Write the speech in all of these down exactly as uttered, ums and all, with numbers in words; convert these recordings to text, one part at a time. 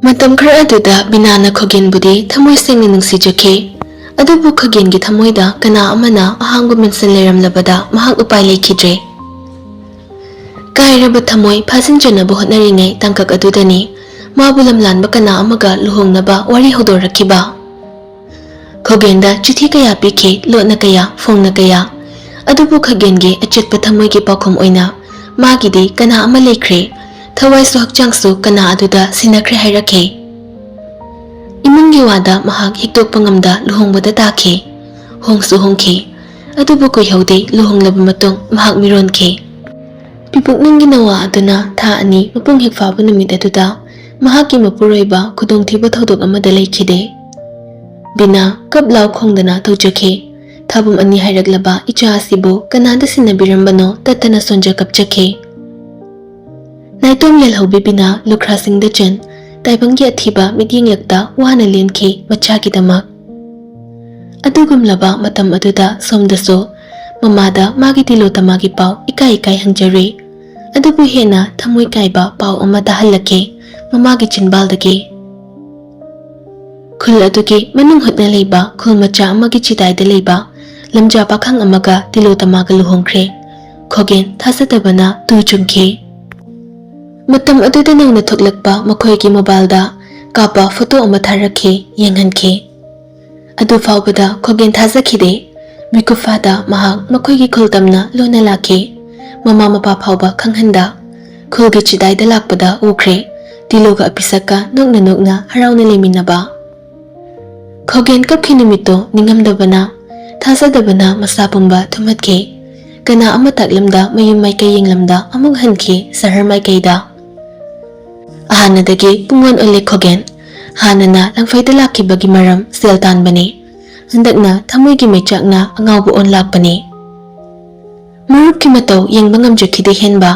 ꯃꯇꯝ ꯈꯔ ꯑꯗꯨꯗ ꯕꯤꯅꯥꯅ ꯈꯣꯒꯦꯟꯕꯨꯗꯤ ꯊꯃꯣꯏ ꯁꯦꯡꯅ ꯅꯨꯡꯁꯤꯖꯈꯤ꯫ ꯑꯗꯨꯕꯨ ꯈꯣꯒꯦꯟꯒꯤ ꯊꯃꯣꯏꯗ ꯀꯅꯥ ꯑꯃꯅ ꯑꯍꯥꯡꯕ ꯃꯤꯡꯁꯟ ꯂꯩꯔꯝꯂꯕꯗ ꯃꯍꯥꯛ ꯎꯄꯥꯏ ꯂꯩꯈꯤꯗ꯭ꯔꯦ꯫ ꯀꯥꯏꯔꯕ ꯊꯃꯣꯏ ꯐꯥꯖꯤꯟꯖꯅꯕ ꯍꯣꯠꯅꯔꯤꯉꯩ ꯇꯥꯡꯀꯛ ꯑꯗꯨꯗꯅꯤ ꯃꯥꯕꯨ ꯂꯝꯂꯥꯟꯕ ꯀꯅꯥ ꯑꯃꯒ ꯂꯨꯍꯣꯡꯅꯕ ꯋꯥꯔꯤ ꯍꯧꯗꯣꯔꯛꯈꯤꯕ꯫ ꯈꯣꯒꯦꯟꯗ ꯆꯤꯊꯤ ꯀꯌꯥ ꯄꯤꯈꯤ, ꯂꯣꯠꯅ ꯀꯌꯥ, ꯐꯣꯡꯅ ꯀꯌꯥ꯫ ꯑꯗꯨꯕꯨ ꯈꯣꯒꯦꯟꯒꯤ ꯑꯆꯦꯠꯄ ꯊꯃꯣꯏꯒꯤ ꯄꯥꯎꯈꯨꯝ ꯑꯣꯏꯅ ꯃꯥꯒꯤꯗꯤ ꯀꯅꯥ ꯑꯃ ꯂꯩꯈ꯭ꯔꯦ, ꯊꯋꯥꯏꯁꯨ ꯍꯛꯆꯥꯡꯁꯨ ꯀꯅꯥ ꯑꯗꯨꯗ ꯁꯤꯟꯅꯈ꯭ꯔꯦ ꯍꯥꯏꯔꯛꯈꯤ꯫ ꯏꯃꯨꯡꯒꯤ ꯋꯥꯗ ꯃꯍꯥꯛ ꯍꯤꯛꯇꯣꯛꯄ ꯉꯝꯗ ꯂꯨꯍꯣꯡꯕꯗ ꯇꯥꯈꯤ꯫ ꯍꯣꯡꯁꯨ ꯍꯣꯡꯈꯤ꯫ ꯑꯗꯨꯕꯨ ꯀꯨꯏꯍꯧꯗꯦ, ꯂꯨꯍꯣꯡꯂꯕ ꯃꯇꯨꯡ ꯃꯍꯥꯛ ꯃꯤꯔꯣꯟꯈꯤ꯫ ꯄꯤꯄꯨꯛꯅꯨꯡꯒꯤ ꯅꯋꯥ ꯑꯗꯨꯅ ꯊꯥ ꯑꯅꯤ ꯃꯄꯨꯡ ꯍꯦꯛ ꯐꯥꯕ ꯅꯨꯃꯤꯠ ꯑꯗꯨꯗ ꯃꯍꯥꯛꯀꯤ ꯃꯄꯨꯔꯣꯏꯕ ꯈꯨꯗꯣꯡꯊꯤꯕ ꯊꯧꯗꯣꯛ ꯑꯃꯗ ꯂꯩꯈꯤꯗꯦ꯫ ꯕꯤꯅꯥ ꯀꯞ ꯂꯥꯎ ꯈꯣꯡꯗꯅ ꯇꯧꯖꯈꯤ꯫ ꯊꯥꯕꯨꯝ ꯑꯅꯤ ꯍꯥꯏꯔꯛꯂꯕ ꯏꯆꯥ ꯑꯁꯤꯕꯨ ꯀꯅꯥꯗ ꯁꯤꯟꯅꯕꯤꯔꯝꯕꯅꯣ ꯇꯠꯇꯅ ꯁꯣꯟꯖ ꯀꯞꯆꯈꯤ꯫ ꯅꯥꯏꯇꯣꯝ ꯌꯦꯜꯍꯧꯕꯤ ꯕꯤꯅꯥ ꯂꯨꯈ꯭ꯔꯥꯁꯤꯡꯗ ꯆꯟ, ꯇꯥꯏꯕꯪꯒꯤ ꯑꯊꯤꯕ ꯃꯤꯠꯌꯦꯡꯂꯛꯇ ꯋꯥꯅ ꯂꯦꯟꯈꯤ ꯃꯆꯥꯒꯤꯗꯃꯛ꯫ ꯑꯗꯨꯒꯨꯝꯂꯕ ꯃꯇꯝ ꯑꯗꯨꯗ ꯁꯣꯝꯗꯁꯨ ꯃꯃꯥꯗ ꯃꯥꯒꯤ ꯇꯤꯂꯣꯇꯃꯥꯒꯤ ꯄꯥꯎ ꯏꯀꯥꯏ ꯏꯀꯥꯏ ꯍꯪꯖꯔꯨꯏ꯫ ꯑꯗꯨꯕꯨ ꯍꯦꯟꯅ ꯊꯃꯣꯏ ꯀꯥꯏꯕ ꯄꯥꯎ ꯑꯃ ꯇꯥꯍꯜꯂꯛꯈꯤ ꯃꯃꯥꯒꯤ ꯆꯤꯟꯕꯥꯜꯗꯒꯤ꯫ ꯈꯨꯜ ꯑꯗꯨꯒꯤ ꯃꯅꯨꯡ ꯍꯨꯠꯅ ꯂꯩꯕ ꯈꯨꯜ ꯃꯆꯥ ꯑꯃꯒꯤ ꯆꯤꯗꯥꯏꯗ ꯂꯩꯕ ꯂꯝꯖꯥ ꯄꯥꯈꯪ ꯑꯃꯒ ꯇꯤꯂꯣꯇꯃꯥꯒ ꯂꯨꯍꯣꯡꯈ꯭ꯔꯦ꯫ ꯈꯣꯒꯦꯟ ꯊꯥꯖꯗꯕꯅ ꯇꯨ ꯆꯨꯡꯈꯤ꯫ ꯃꯇꯝ ꯑꯗꯨꯗ ꯅꯧꯅ ꯊꯣꯛꯂꯛꯄ ꯃꯈꯣꯏꯒꯤ ꯃꯣꯕꯥꯏꯜꯗ ꯀꯥꯞꯄ ꯐꯣꯇꯣ ꯑꯃ ꯊꯥꯔꯛꯈꯤ, ꯌꯦꯡꯍꯟꯈꯤ꯫ ꯑꯗꯨ ꯐꯥꯎꯕꯗ ꯈꯣꯒꯦꯟ ꯊꯥꯖꯈꯤꯗꯦ꯫ ꯃꯤꯀꯨꯞ ꯐꯥꯗ ꯃꯍꯥꯛ ꯃꯈꯣꯏꯒꯤ ꯈꯨꯜ ꯇꯝꯅ ꯂꯣꯟꯅ ꯂꯥꯛꯈꯤ꯫ ꯃꯃꯥ ꯃꯄꯥ ꯐꯥꯎꯕ ꯈꯪꯍꯟꯗ ꯈꯨꯜꯒꯤ ꯆꯤꯗꯥꯏꯗ ꯂꯥꯛꯄꯗ ꯎꯈ꯭ꯔꯦ꯫ ꯇꯤꯂꯣꯒ ꯑꯄꯤꯁꯛꯀ ꯅꯣꯛꯅ ꯅꯣꯛꯅ ꯍꯔꯥꯎꯅ ꯂꯩꯃꯤꯟꯅꯕ꯫ ꯈꯣꯒꯦꯟ ꯀꯞꯈꯤ ꯅꯨꯃꯤꯠꯇꯣ ꯅꯤꯡꯉꯝꯗꯕꯅ, ꯊꯥꯖꯗꯕꯅ ꯃꯁꯥ ꯄꯨꯝꯕ ꯊꯨꯝꯍꯠꯈꯤ꯫ ꯀꯅꯥ ꯑꯃ ꯇꯥꯛꯂꯝꯗ ꯃꯌꯨꯝ ꯃꯥꯏꯀꯩ ꯌꯦꯡꯂꯝꯗ ꯑꯃꯨꯛ ꯍꯟꯈꯤ ꯁꯍꯔ ꯃꯥꯏꯀꯩꯗ꯫ ꯑꯍꯥꯟꯅꯗꯒꯤ ꯄꯨꯡꯑꯣꯟ ꯑꯣꯜꯂꯦ ꯈꯣꯒꯦꯟ꯫ ꯍꯥꯟꯅꯅ ꯂꯪꯐꯩꯗ ꯂꯥꯛꯈꯤꯕꯒꯤ ꯃꯔꯝ ꯁꯦꯜ ꯇꯥꯟꯕꯅꯤ꯫ ꯍꯟꯗꯛꯅ ꯊꯃꯣꯏꯒꯤ ꯃꯩꯆꯥꯛꯅ ꯑꯉꯥꯎꯕ ꯑꯣꯟ ꯂꯥꯛꯄꯅꯤ꯫ ꯃꯔꯨꯞꯀꯤ ꯃꯇꯧ ꯌꯦꯡꯕ ꯉꯝꯖꯈꯤꯗꯦ ꯍꯦꯟꯕ꯫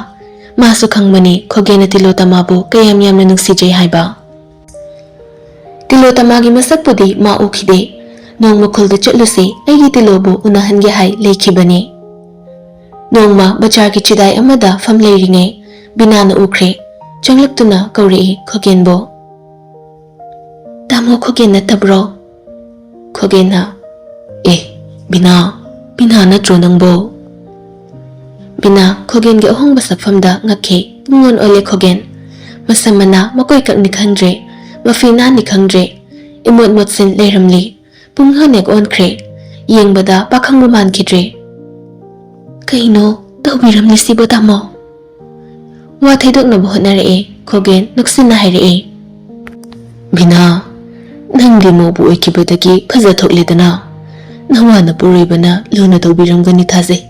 ꯃꯥꯁꯨ ꯈꯪꯕꯅꯤ ꯈꯣꯒꯦꯟꯅ ꯇꯤꯂꯣꯇꯃꯥꯕꯨ ꯀꯌꯥꯝ ꯌꯥꯝꯅ ꯅꯨꯡꯁꯤꯖꯩ ꯍꯥꯏꯕ꯫ ꯇꯤꯂꯣꯇꯃꯥꯒꯤ ꯃꯁꯛꯄꯨꯗꯤ ꯃꯥ ꯎꯈꯤꯗꯦ꯫ ꯅꯣꯡꯃ ꯈꯨꯜꯗ ꯆꯠꯂꯨꯁꯤ, ꯑꯩꯒꯤ ꯇꯤꯂꯣꯕꯨ ꯎꯅꯍꯟꯒꯦ ꯍꯥꯏ ꯂꯩꯈꯤꯕꯅꯤ꯫ ꯅꯣꯡꯃ ꯕꯖꯥꯔꯒꯤ ꯆꯤꯗꯥꯏ ꯑꯃꯗ ꯐꯝ ꯂꯩꯔꯤꯉꯩ ꯕꯤꯅꯥꯅ ꯎꯈ꯭ꯔꯦ꯫ ꯆꯪꯂꯛꯇꯨꯅ ꯀꯧꯔꯛꯏ ꯈꯣꯒꯦꯟꯕꯨ꯫ "ꯇꯥꯃꯣ, ꯈꯣꯒꯦꯟ ꯅꯠꯇꯕ꯭ꯔꯣ?" ꯈꯣꯒꯦꯟꯅ, "ꯑꯦ, ꯕꯤꯅꯥ, ꯕꯤꯅꯥ ꯅꯠꯇ꯭ꯔꯣ ꯅꯪꯕꯣ?" ꯕꯤꯅꯥ ꯈꯣꯒꯦꯟꯒꯤ ꯑꯍꯣꯡꯕ ꯁꯛꯐꯝꯗ ꯉꯛꯈꯤ꯫ ꯄꯨꯡꯑꯣꯟ ꯑꯣꯜꯂꯦ ꯈꯣꯒꯦꯟ꯫ ꯃꯁꯝ ꯃꯅꯥ ꯃꯀꯣꯏ ꯀꯛꯅꯤ ꯈꯪꯗ꯭ꯔꯦ, ꯃꯐꯤ ꯅꯥꯟꯅꯤ ꯈꯪꯗ꯭ꯔꯦ, ꯏꯃꯣꯠ ꯃꯣꯠꯁꯤꯟ ꯂꯩꯔꯝꯂꯤ꯫ ꯄꯨꯡꯍꯟ ꯍꯦꯛ ꯑꯣꯟꯈ꯭ꯔꯦ꯫ ꯌꯦꯡꯕꯗ ꯄꯥꯈꯪꯕꯨ ꯃꯥꯟꯈꯤꯗ꯭ꯔꯦ꯫ "ꯀꯩꯅꯣ ꯇꯧꯕꯤꯔꯝꯂꯤꯁꯤꯕꯣ ꯇꯥꯃꯣ?" ꯋꯥ ꯊꯩꯗꯣꯛꯅꯕ ꯍꯣꯠꯅꯔꯛꯑꯦ꯫ ꯈꯣꯒꯦꯟ ꯅꯣꯛꯁꯤꯟꯅ ꯍꯥꯏꯔꯛꯑꯦ, "ꯕꯤꯅꯥ, ꯅꯪꯗꯤ ꯃꯧꯕꯨ ꯑꯣꯏꯈꯤꯕꯗꯒꯤ ꯐꯖ ꯊꯣꯛꯂꯦꯗꯅ꯫ ꯅꯋꯥ ꯅꯄꯨꯔꯣꯏꯕꯅ ꯂꯨꯅ ꯇꯧꯕꯤꯔꯝꯒꯅꯤ ꯊꯥꯖꯩ꯫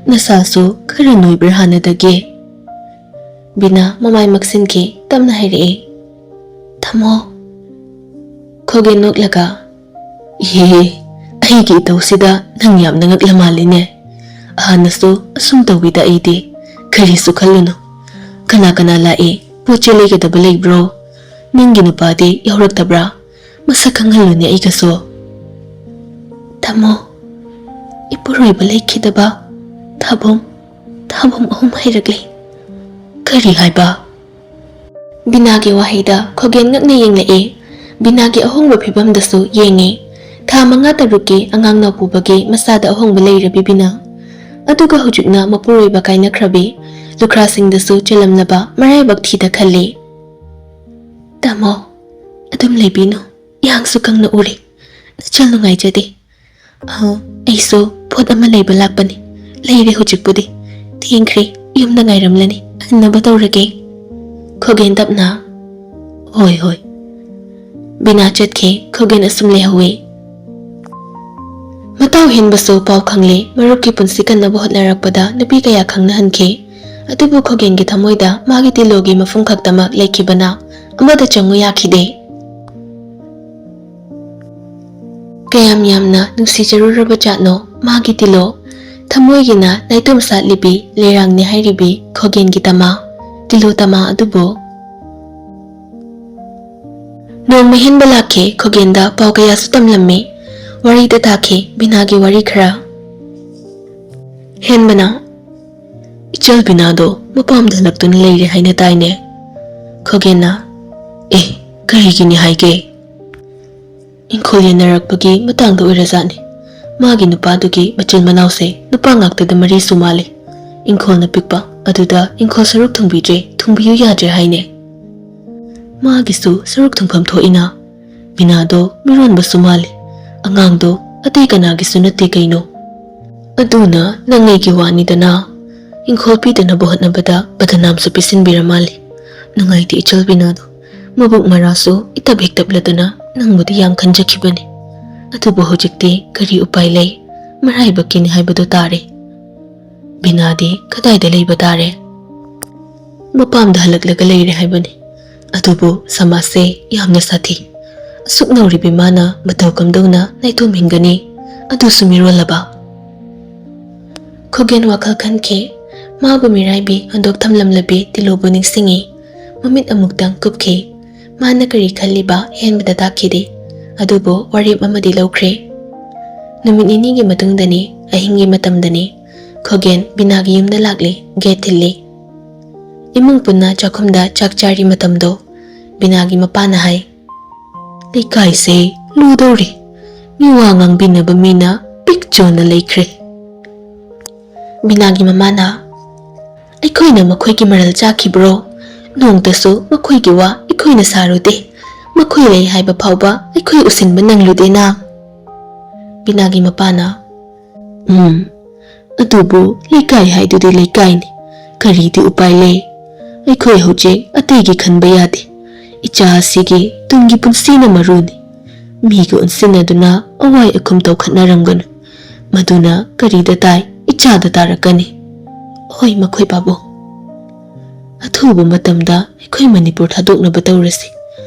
ꯅꯁꯥꯁꯨ ꯈꯔ ꯅꯣꯏꯕ꯭ꯔꯥ ꯍꯥꯟꯅꯗꯒꯤ?" ꯕꯤꯅꯥ ꯃꯃꯥꯏ ꯃꯛꯁꯤꯟꯈꯤ꯫ ꯇꯞꯅ ꯍꯥꯏꯔꯛꯑꯦ, "ꯇꯥꯃꯣ꯫" ꯈꯣꯒꯦꯟ ꯅꯣꯛꯂꯒ, "ꯏꯍꯦ, ꯑꯩꯒꯤ ꯏꯇꯧꯁꯤꯗ ꯅꯪ ꯌꯥꯝꯅ ꯉꯛꯂ ꯃꯥꯜꯂꯤꯅꯦ꯫ ꯍꯥꯟꯅꯁꯨ ꯑꯁꯨꯝ ꯇꯧꯏꯗ ꯑꯩꯗꯤ꯫ ꯀꯔꯤꯁꯨ ꯈꯜꯂꯨꯅꯨ꯫ ꯀꯅꯥ ꯀꯅꯥ ꯂꯥꯛꯏ? ꯄꯣꯠ ꯆꯩ ꯂꯩꯒꯗꯕ ꯂꯩꯕ꯭ꯔꯣ? ꯅꯪꯒꯤ ꯅꯨꯄꯥꯗꯤ ꯌꯥꯎꯔꯛꯇꯕ꯭ꯔꯥ? ꯃꯁꯛ ꯈꯪꯍꯜꯂꯨꯅꯦ ꯑꯩꯒꯁꯨ꯫" "ꯇꯥꯃꯣ, ꯏꯄꯨꯔꯣꯏꯕ ꯂꯩꯈꯤꯗꯕ ꯊꯥꯕꯨꯝ, ꯊꯥꯕꯨꯝ ꯑꯍꯨꯝ ꯍꯥꯏꯔꯛꯂꯤ꯫" "ꯀꯔꯤ ꯍꯥꯏꯕ?" ꯕꯤꯅꯥꯒꯤ ꯋꯥꯍꯩꯗ ꯈꯣꯒꯦꯟ ꯉꯛꯅ ꯌꯦꯡꯂꯛꯏ꯫ ꯕꯤꯅꯥꯒꯤ ꯑꯍꯣꯡꯕ ꯐꯤꯕꯝꯗꯁꯨ ꯌꯦꯡꯉꯤ꯫ ꯊꯥ ꯃꯉꯥ ꯇꯔꯨꯛꯀꯤ ꯑꯉꯥꯡ ꯅꯥꯎꯄꯨꯕꯒꯤ ꯃꯆꯥꯗ ꯑꯍꯣꯡꯕ ꯂꯩꯔꯕꯤ ꯕꯤꯅꯥ꯫ ꯑꯗꯨꯒ ꯍꯧꯖꯤꯛꯅ ꯃꯄꯨꯔꯣꯏꯕ ꯀꯥꯏꯅꯈ꯭ꯔꯕꯤ, ꯂꯨꯈ꯭ꯔꯥꯁꯤꯡꯗꯁꯨ ꯆꯦꯜꯂꯝꯂꯕ ꯃꯔꯥꯏꯕꯛ ꯊꯤꯗ ꯈꯜꯂꯤ꯫ "ꯇꯥꯃꯣ, ꯑꯗꯨꯝ ꯂꯩꯕꯤꯅꯨ, ꯏꯍꯥꯡꯁꯨ ꯀꯪꯅ ꯎꯔꯦ꯫ ꯅꯆꯜ ꯅꯨꯡꯉꯥꯏꯖꯗꯦ꯫ ꯑ, ꯑꯩꯁꯨ ꯄꯣꯠ ꯑꯃ ꯂꯩꯕ ꯂꯥꯛꯄꯅꯤ꯫ ꯂꯩꯔꯦ ꯍꯧꯖꯤꯛꯄꯨꯗꯤ꯫ ꯊꯦꯡꯈ꯭ꯔꯦ, ꯌꯨꯝꯗ ꯉꯥꯏꯔꯝꯂꯅꯤ꯫ ꯍꯟꯅꯕ ꯇꯧꯔꯒꯦ꯫" ꯈꯣꯒꯦꯟ ꯇꯞꯅ, "ꯍꯣꯏ, ꯍꯣꯏ꯫" ꯕꯤꯅꯥ ꯆꯠꯈꯤ꯫ ꯈꯣꯒꯦꯟ ꯑꯁꯨꯝ ꯂꯩꯍꯧꯋꯤ꯫ ꯃꯇꯥꯎ ꯍꯦꯟꯕꯁꯨ ꯄꯥꯎ ꯈꯪꯂꯦ꯫ ꯃꯔꯨꯞꯀꯤ ꯄꯨꯟꯁꯤ ꯀꯟꯅꯕ ꯍꯣꯠꯅꯔꯛꯄꯗ ꯅꯨꯄꯤ ꯀꯌꯥ ꯈꯪꯅꯍꯟꯈꯤ꯫ ꯑꯗꯨꯕꯨ ꯈꯣꯒꯦꯟꯒꯤ ꯊꯃꯣꯏꯗ ꯃꯥꯒꯤ ꯇꯤꯂꯣꯒꯤ ꯃꯐꯝ ꯈꯛꯇꯃꯛ ꯂꯩꯈꯤꯕꯅ ꯑꯃꯗ ꯆꯪꯉꯨ ꯌꯥꯈꯤꯗꯦ꯫ ꯀꯌꯥꯝ ꯌꯥꯝꯅ ꯅꯨꯡꯁꯤꯖꯔꯨꯔꯕ ꯖꯥꯠꯅꯣ ꯃꯥꯒꯤ ꯇꯤꯂꯣ꯫ ꯊꯃꯣꯏꯒꯤꯅ ꯅꯥꯏꯇꯣꯝ ꯁꯥꯠꯂꯤꯕꯤ ꯂꯩꯔꯥꯡꯅꯤ ꯍꯥꯏꯔꯤꯕꯤ ꯈꯣꯒꯦꯟꯒꯤ ꯇꯃꯥ, ꯇꯤꯂꯣ ꯇꯃꯥ ꯑꯗꯨꯕꯨ꯫ ꯅꯣꯡꯃ ꯍꯦꯟꯕ ꯂꯥꯛꯈꯤ꯫ ꯈꯣꯒꯦꯟꯗ ꯄꯥꯎ ꯀꯌꯥꯁꯨ ꯇꯝꯂꯝꯃꯤ꯫ ꯋꯥꯔꯤꯗ ꯇꯥꯈꯤ ꯕꯤꯅꯥꯒꯤ ꯋꯥꯔꯤ ꯈꯔ꯫ ꯍꯦꯟꯕꯅ, "ꯏꯆꯜ ꯕꯤꯅꯥꯗꯣ ꯃꯄꯥꯝꯗ ꯍꯜꯂꯛꯇꯨꯅ ꯂꯩꯔꯦ ꯍꯥꯏꯅ ꯇꯥꯏꯅꯦ꯫" ꯈꯣꯒꯦꯟꯅ, "ꯑꯦ, ꯀꯔꯤꯒꯤꯅꯤ ꯍꯥꯏꯒꯦ?" ꯏꯪꯈꯣꯜ ꯌꯦꯟꯅꯔꯛꯄꯒꯤ ꯃꯇꯥꯡꯗ ꯑꯣꯏꯔꯖꯥꯠꯅꯤ꯫ ꯃꯥꯒꯤ ꯅꯨꯄꯥꯗꯨꯒꯤ ꯃꯆꯤꯟ ꯃꯅꯥꯎꯁꯦ ꯅꯨꯄꯥ ꯉꯥꯛꯇꯗ ꯃꯔꯤ ꯁꯨ ꯃꯥꯜꯂꯤ꯫ ꯏꯪꯈꯣꯜꯅ ꯄꯤꯛꯄ ꯑꯗꯨꯗ ꯏꯪꯈꯣꯜ ꯁꯔꯨꯛ ꯊꯨꯡꯕꯤꯗ꯭ꯔꯦ, ꯊꯨꯡꯕꯤꯌꯨ ꯌꯥꯗ꯭ꯔꯦ ꯍꯥꯏꯅꯦ꯫ ꯃꯥꯒꯤꯁꯨ ꯁꯔꯨꯛ ꯊꯨꯡꯐꯝ ꯊꯣꯛꯏꯅ꯫ ꯕꯤꯅꯥꯗꯣ ꯃꯤꯔꯣꯟꯕꯁꯨ ꯃꯥꯜꯂꯤ꯫ ꯑꯉꯥꯡꯗꯣ ꯑꯇꯩ ꯀꯅꯥꯒꯤꯁꯨ ꯅꯠꯇꯦ ꯀꯩꯅꯣ꯫ ꯑꯗꯨꯅ ꯅꯪ ꯑꯩꯒꯤ ꯋꯥꯅꯤꯗꯅ꯫ ꯏꯪꯈꯣꯜ ꯄꯤꯗꯅꯕ ꯍꯣꯠꯅꯕꯗ ꯕꯗꯅꯥꯝꯁꯨ ꯄꯤꯁꯤꯟꯕꯤꯔ ꯃꯥꯜꯂꯤ꯫ ꯅꯨꯡꯉꯥꯏꯇꯦ ꯏꯆꯜ ꯕꯤꯅꯥꯗꯣ꯫ ꯃꯕꯨꯛ ꯃꯔꯥꯁꯨ ꯏꯇꯞ ꯍꯦꯛꯇꯞꯂꯗꯅ ꯅꯪꯕꯨꯗꯤ ꯌꯥꯝ ꯈꯟꯖꯈꯤꯕꯅꯤ꯫ ꯑꯗꯨꯕꯨ ꯍꯧꯖꯤꯛꯇꯤ ꯀꯔꯤ ꯎꯄꯥꯏ ꯂꯩ? ꯃꯔꯥꯏꯕꯛꯀꯤꯅꯤ ꯍꯥꯏꯕꯗꯨ ꯇꯥꯔꯦ꯫ ꯕꯤꯅꯥꯗꯤ ꯀꯗꯥꯏꯗ ꯂꯩꯕ ꯇꯥꯔꯦ? ꯃꯄꯥꯝꯗ ꯍꯜꯂꯛꯂꯒ ꯂꯩꯔꯦ ꯍꯥꯏꯕꯅꯤ꯫ ꯑꯗꯨꯕꯨ ꯁꯃꯥꯖꯁꯦ ꯌꯥꯝꯅ ꯁꯥꯊꯤ꯫ ꯑꯁꯨꯛ ꯅꯧꯔꯤꯕꯤ ꯃꯥꯅ ꯃꯇꯧ ꯀꯝꯗꯧꯅ ꯅꯥꯏꯇꯣꯝ ꯍꯤꯡꯒꯅꯤ? ꯑꯗꯨꯁꯨ ꯃꯤꯔꯣꯜꯂꯕ꯫ ꯈꯣꯒꯦꯟ ꯋꯥꯈꯜ ꯈꯟꯈꯤ꯫ ꯃꯥꯕꯨ ꯃꯤꯔꯥꯏꯕꯤ ꯍꯨꯟꯗꯣꯛ ꯊꯝꯂꯝꯂꯕꯤ ꯇꯤꯂꯨꯕꯨ ꯅꯤꯡꯁꯤꯡꯉꯤ꯫ ꯃꯃꯤꯠ ꯑꯃꯨꯛꯇꯪ ꯀꯨꯞꯈꯤ꯫ ꯃꯥꯅ ꯀꯔꯤ ꯈꯜꯂꯤꯕ ꯍꯦꯟꯕꯗ ꯇꯥꯛꯈꯤꯗꯦ꯫ ꯑꯗꯨꯕꯨ ꯋꯥꯔꯦꯞ ꯑꯃꯗꯤ ꯂꯧꯈ꯭ꯔꯦ꯫ ꯅꯨꯃꯤꯠ ꯅꯤꯅꯤꯒꯤ ꯃꯇꯨꯡꯗꯅꯤ, ꯑꯍꯤꯡꯒꯤ ꯃꯇꯝꯗꯅꯤ꯫ ꯈꯣꯒꯦꯟ ꯕꯤꯅꯥꯒꯤ ꯌꯨꯝꯗ ꯂꯥꯛꯂꯤ, ꯒꯦꯠ ꯊꯤꯜꯂꯤ꯫ ꯏꯃꯨꯡ ꯄꯨꯟꯅ ꯆꯥꯛꯈꯨꯝꯗ ꯆꯥꯛ ꯆꯥꯔꯤ ꯃꯇꯝꯗꯣ꯫ ꯕꯤꯅꯥꯒꯤ ꯃꯄꯥꯅ ꯍꯥꯏ, "ꯂꯩꯀꯥꯏꯁꯦ ꯂꯨꯗꯧꯔꯤ꯫ ꯃꯤ ꯋꯥ ꯉꯥꯡꯕꯤꯅꯕ ꯃꯤꯅ ꯄꯤꯛ ꯆꯣꯟꯅ ꯂꯩꯈ꯭ꯔꯦ꯫" ꯕꯤꯅꯥꯒꯤ ꯃꯃꯥꯅ, "ꯑꯩꯈꯣꯏꯅ ꯃꯈꯣꯏꯒꯤ ꯃꯔꯜ ꯆꯥꯈꯤꯕ꯭ꯔꯣ? ꯅꯣꯡꯇꯁꯨ ꯃꯈꯣꯏꯒꯤ ꯋꯥ ꯑꯩꯈꯣꯏꯅ ꯁꯥꯔꯨꯗꯦ꯫ ꯃꯈꯣꯏ ꯂꯩ ꯍꯥꯏꯕ ꯐꯥꯎꯕ ꯑꯩꯈꯣꯏ ꯎꯁꯤꯟꯕ ꯅꯪꯂꯨꯗꯦꯅ꯫" ꯕꯤꯅꯥꯒꯤ ꯃꯄꯥꯅ, "ꯎꯝ, ꯑꯗꯨꯕꯨ ꯂꯩꯀꯥꯏ ꯍꯥꯏꯗꯨꯗꯤ ꯂꯩꯀꯥꯏꯅꯤ꯫ ꯀꯔꯤꯗꯤ ꯎꯄꯥꯏ ꯂꯩ? ꯑꯩꯈꯣꯏ ꯍꯧꯖꯤꯛ ꯑꯇꯩꯒꯤ ꯈꯟꯕ ꯌꯥꯗꯦ꯫ ꯏꯆꯥ ꯑꯁꯤꯒꯤ ꯇꯨꯡꯒꯤ ꯄꯨꯟꯁꯤꯅ ꯃꯔꯨꯅꯤ꯫ ꯃꯤꯒ ꯑꯣꯟꯁꯤꯟꯅꯗꯨꯅ ꯑꯋꯥꯏ ꯑꯈꯨꯝ ꯇꯧꯈꯠꯅꯔꯝꯒꯅꯨ꯫ ꯃꯗꯨꯅ ꯀꯔꯤꯗ ꯇꯥꯏ? ꯏꯆꯥꯗ ꯇꯥꯔꯛꯀꯅꯤ꯫" "ꯍꯣꯏ, ꯃꯈꯣꯏ ꯄꯥꯕꯨꯡ꯫ ꯑꯊꯨꯕ ꯃꯇꯝꯗ ꯑꯩꯈꯣꯏ ꯃꯅꯤꯄꯨꯔ ꯊꯥꯗꯣꯛꯅꯕ ꯇꯧꯔꯁꯤ꯫